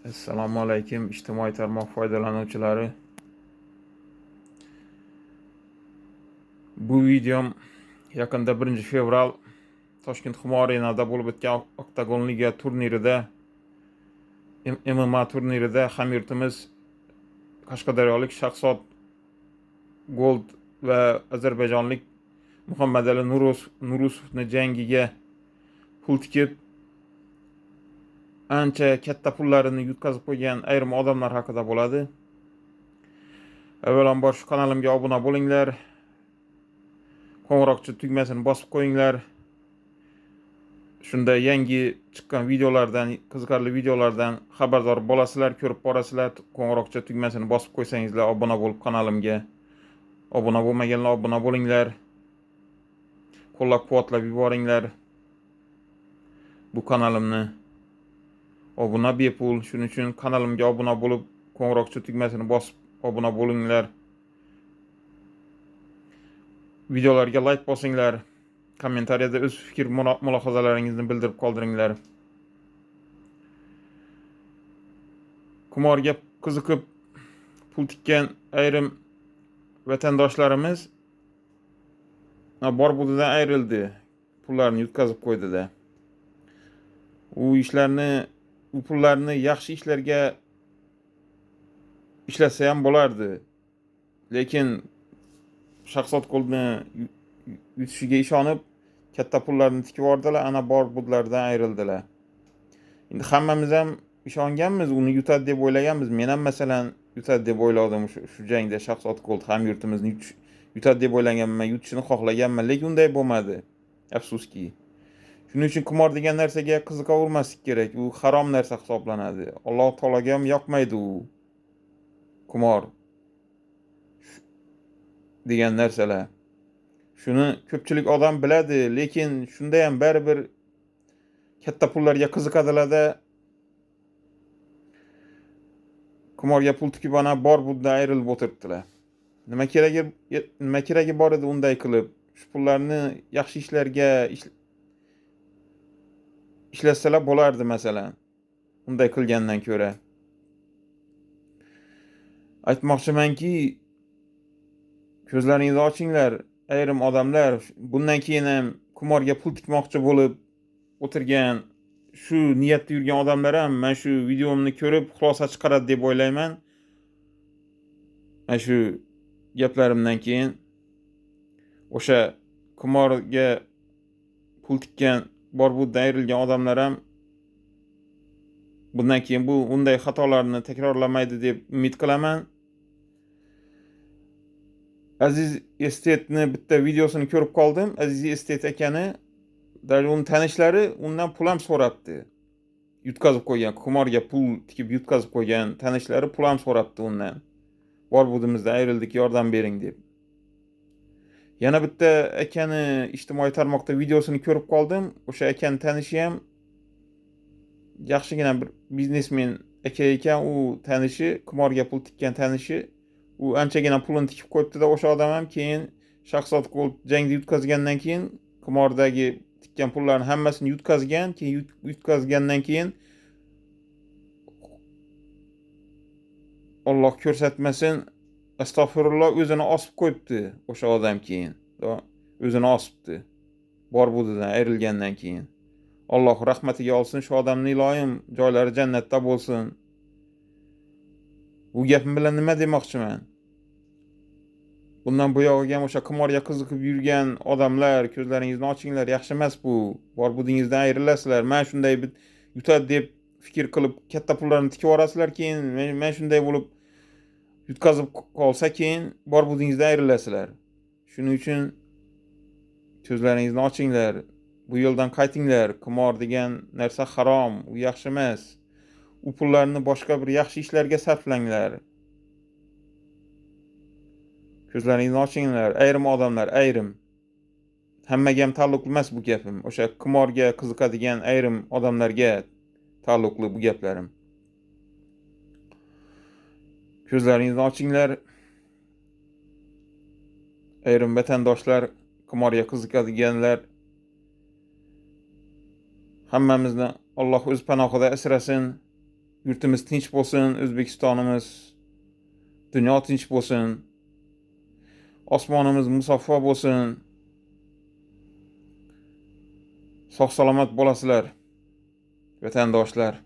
Assalomu alaykum ijtimoiy tarmoq foydalanuvchilari. Bu videom yaqinda 1 fevral Toshkent Humo Arenada bo'lib o'tgan Oktagon Liga turnirida, MMA turnirida hamyurtimiz qashqadaryolik Shahzod Gold va ozarbayjonlik Muhammadali Nurusovni jangiga pul tikib, ancha katta pullarini yutqazib qo'ygan ayrim odamlar haqida bo'ladi. Avvalambor shu kanalimga obuna bo'linglar. Qo'ng'iroqcha tugmasini bosib qo'yinglar. Shunda yangi chiqqan videolardan, qiziqarli videolardan xabardor bo'lasizlar, ko'rib borasizlar. Qo'ng'iroqcha tugmasini bosib qo'ysangizlar, obuna bo'lib kanalimga. Obuna bo'lmaganlar obuna bo'linglar. Qo'llab-quvvatlab yuboringlar bu kanalimni. Obuna bepul, shuning uchun kanalimga obuna bo'lib, qo'ng'iroqcha tugmasini bosib obuna bo'linglar. Videolarga like bosinglar. Kommentariyada o'z fikr mulohazalaringizni bildirib qoldiringlar. Qimorga qiziqib pul tikkan ayrim vatandoshlarimiz bor budidan ayrildi. Pullarni yutqazib qo'ydi-da. U ishlarni, u pullarni yaxshi ishlarga ishlatsa ham bo'lardi. Lekin Shahzod Goldni yutishiga ishonib, katta pullarni tikib yubordilar, ana bor budlardan ayrildilar. Endi hammamiz ham ishonganmiz, uni yutadi deb o'ylaganmiz. Men ham masalan yutadi deb o'yladim shu jangda Shahzod Gold hamyurtimizni yutadi deb o'ylaganman, yutishini xohlaganman, lekin unday bo'lmadi. Afsuski. Shuning uchun qimor degan narsaga qiziqavermaslik kerak. U harom narsa hisoblanadi. Alloh taologa ham yoqmaydi u qimor degan narsalar. Shuni ko'pchilik odam biladi, lekin shunda ham baribir katta pullarga qiziqadilar-da. Qimorga pul tikib ana bor bundan ayrilib o'tiribdilar. Nima keragi bor edi unday qilib? Shu pullarni yaxshi ishlarga ishlatsalar bo'lardi masalan. Unday qilgandan ko'ra. Aytmoqchimanki, ko'zlaringizni ochinglar. Ayrim odamlar bundan keyin ham qimorga pul tikmoqchi bo'lib o'tirgan, shu niyatda yurgan odamlar ham mana shu videomni ko'rib xulosa chiqaradi deb o'ylayman. Mana shu gaplarimdan keyin o'sha qimorga pul tikkan, bor buddan ayrilgan odamlar ham bundan keyin bu unday xatolarni takrorlamaydi deb umid qilaman. Aziz Estetni bitta videosini ko'rib qoldim. Aziz Estet akani, даже uni tanishlari undan pul ham so'rabdi. Yutqazib qo'ygan, qimorga pul tikib yutqazib qo'ygan tanishlari pul ham so'rabdi undan. Bor budimizdan ayrildik, yordam bering deb. Yana bitta akani ijtimoiy tarmoqda videosini ko'rib qoldim. O'sha akani tanishi ham yaxshigina bir biznesmen aka ekan, u tanishi, qimorga pul tikkan tanishi, u anchagina pulini tikib qo'yibdi-da, o'sha odam ham keyin Shahzod Gold jangda yutqazgandan keyin qimordagi tikkan pullarni hammasini yutqazgan, keyin yutqazgandan keyin Alloh ko'rsatmasin, astag'firulloh, o'zini osib qo'yibdi o'sha odam keyin. O'zini osibdi. Bor budidan ayrilgandan keyin. Alloh rahmatiga olsin shu odamni, iloyim joylari jannatda bo'lsin. Bu gapim bilan nima demoqchiman? Bundan buyog'iga ham o'sha qimorga qiziqib yurgan odamlar, ko'zlaringizni ochinglar, yaxshi emas bu. Bor budingizdan ayrilasizlar. Men shunday yutadi deb fikr qilib katta pullarni tikib yuborasizlar, keyin men shunday bo'lib yutqazib qolsa keyin bor budingizdan ayrilasizlar. Shuning uchun ko'zlaringizni ochinglar. Bu yo'ldan qaytinglar. Qimor degan narsa harom, u yaxshi emas. U pullarni boshqa bir yaxshi ishlarga sarflanglar. Ko'zlaringizni ochinglar. Ayrim odamlar, ayrim. Hammaga ham taalluqli emas bu gapim. O'sha qimorga qiziqadigan ayrim odamlarga taalluqli bu gaplarim. Ko'zlaringizni ochinglar. Ayrim vatandoshlar, qimorga qiziqadiganlar, hammamizni Alloh o'z panohida asrasin. Yurtimiz tinch bo'lsin, O'zbekistonimiz, dunyo tinch bo'lsin. Osmonimiz musaffo bo'lsin. Sog' salomat bo'lasizlar, vatandoshlar.